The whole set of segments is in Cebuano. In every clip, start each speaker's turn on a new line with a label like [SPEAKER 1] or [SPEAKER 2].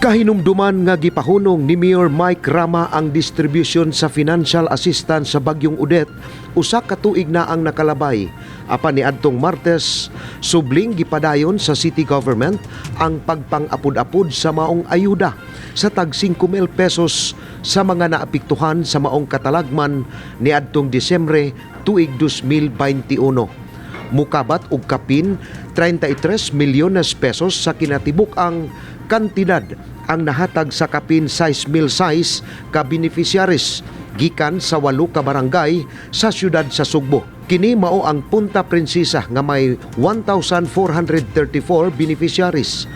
[SPEAKER 1] Kahinumduman nga gipahunong ni Mayor Mike Rama ang distribution sa financial assistance sa Bagyong Odette, 1 ka tuig na ang nakalabay. Apan niadtong Martes, subling gipadayon sa city government ang pagpang-apud-apud sa maong ayuda sa tag 5,000 pesos sa mga naapektuhan sa maong katalagman niadtong Disyembre tuig 2021. Mukabat og kapin 33 milyones pesos sa kinatibuk-ang kantidad ang nahatag sa kapin 6,000 size ka beneficiaries gikan sa walo ka barangay sa siyudad sa Sugbo. Kini mao ang Punta Princesa nga may 1,434 beneficiaries.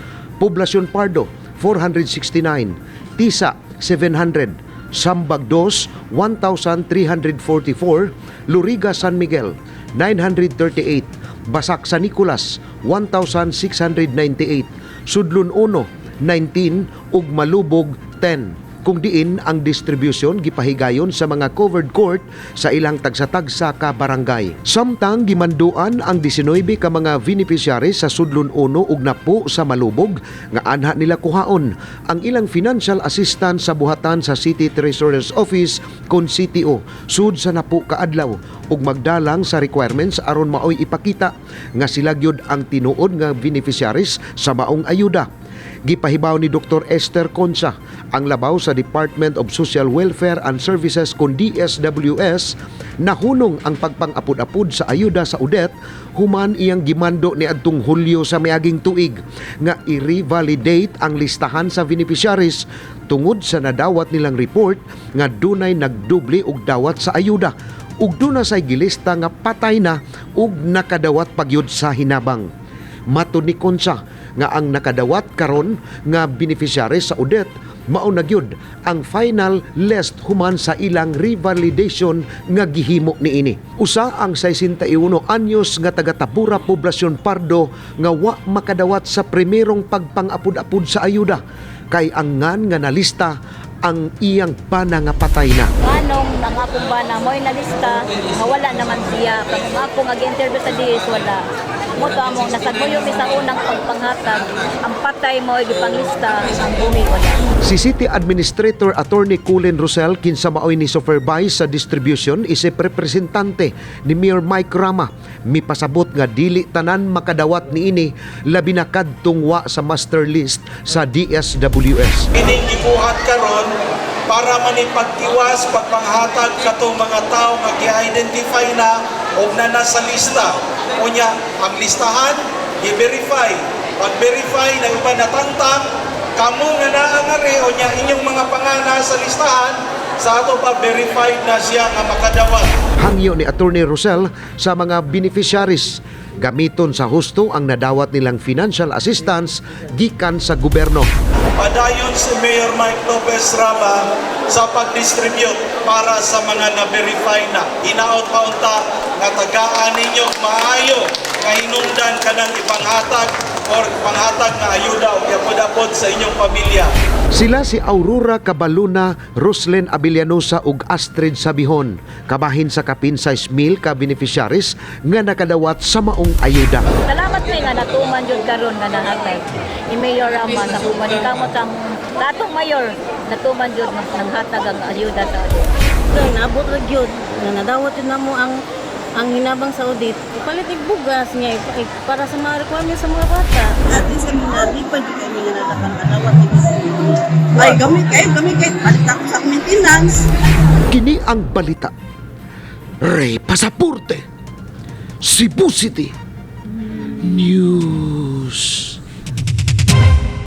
[SPEAKER 1] Poblasyon Pardo 469, Tisa 700, Sambag 2 1,344, Loriga San Miguel 938, Basak San Nicolas 1,698, Sudlon 1 19 ug Malubog 10, kung diin ang distribution gipahigayon sa mga covered court sa ilang tagsa-tagsa ka barangay. Samtang gimanduan ang 19 ka mga beneficiaries sa Sudlon 1 ug Napo sa Malubog nga anha nila kuhaon ang ilang financial assistance sa buhatan sa City Treasurer's Office kon CTO sud sa napo ka adlaw ug magdalang sa requirements aron maoy ipakita nga sila gyud ang tinuod nga beneficiaries sa maong ayuda. Gipahibaw ni Dr. Esther Concha, ang labaw sa Department of Social Welfare and Services kon DSWS, nahunong ang pagpang-apud-apud sa ayuda sa Odette human iyang gimando ni adtong Hulyo sa miaging tuig nga i-revalidate ang listahan sa beneficiaries tungod sa nadawat nilang report nga dunay nagdubli og dawat sa ayuda ug duna say gilista nga patay na ug nakadawat pagyud sa hinabang. Matud ni Concha nga ang nakadawat karon nga beneficiary sa Odette mao na gyud ang final list human sa ilang revalidation nga gihimo niini. Usa ang 61 anyos nga taga Tabura, Poblasyon Pardo, nga wa makadawat sa primerong pagpang-apud-apud sa ayuda kay ang ngan nga nalista ang iyang bana nga patay na.
[SPEAKER 2] Nganong ang akong bana mo'y nalista nga wala naman siya. Kung ang ako nga gi-interview sa DS, wala. Mao to among nasagmuyo mi sa unang pagpanghatag, ang patay mo'y gipanglista, ang buhi wala.
[SPEAKER 1] Si City Administrator Attorney Colin Rosell, kinsa maoy ni supervise sa distribution isip representante ni Mayor Mike Rama, mipasabot nga dili tanan makadawat niini, labi na kadtong wa sa master list sa DSWS.
[SPEAKER 3] Kining gibuhat karon para manipagtiwas pagpanghatag katong mga tao nga gi-identify na og na nasa lista. Unya, ang listahan gi-verify. Pag-verify na iba natangtang kamo nga naa ngari, unya inyong mga pangana sa listahan, sa ato pa verified na siya nga makadawat.
[SPEAKER 1] Hangyo ni Attorney Rosell sa mga beneficiaries, gamiton sa husto ang nadawat nilang financial assistance gikan sa gobyerno.
[SPEAKER 3] Padayon si Mayor Mike Lopez Rama sa pag-distribute para sa mga na-verify na. Hinaot pa unta nga tagaan ninyo maayo nga hinungdan kanang ipanghatag or panghatag nga ayuda o yapod-apod sa inyong pamilya.
[SPEAKER 1] Sila si Aurora Cabaluna, Roslyn Abellanosa ug Astrid Sabihon. Kabahin sa kapin 6,000 ka beneficiaries nga nakadawat sa maong ayuda.
[SPEAKER 2] Salamat mi nga natuman jud karon nga nahatag ni Mayor Rama sa paningkamot sa among atong mayor, natuman jud nga nanghatag ang ayuda sa Odette.
[SPEAKER 4] So, naabot ra gyud nga nadawat yun namo ang hinabang sa Odette. Ipalit og bugas nga para sa mga requirements sa mga bata.
[SPEAKER 5] At least kami nalipad yung kami nga nadakang Ay, gamit kayo, gamit kayo. Palit ako sa maintenance.
[SPEAKER 1] Kini ang balita. Ray Pasaporte, Cebu City News.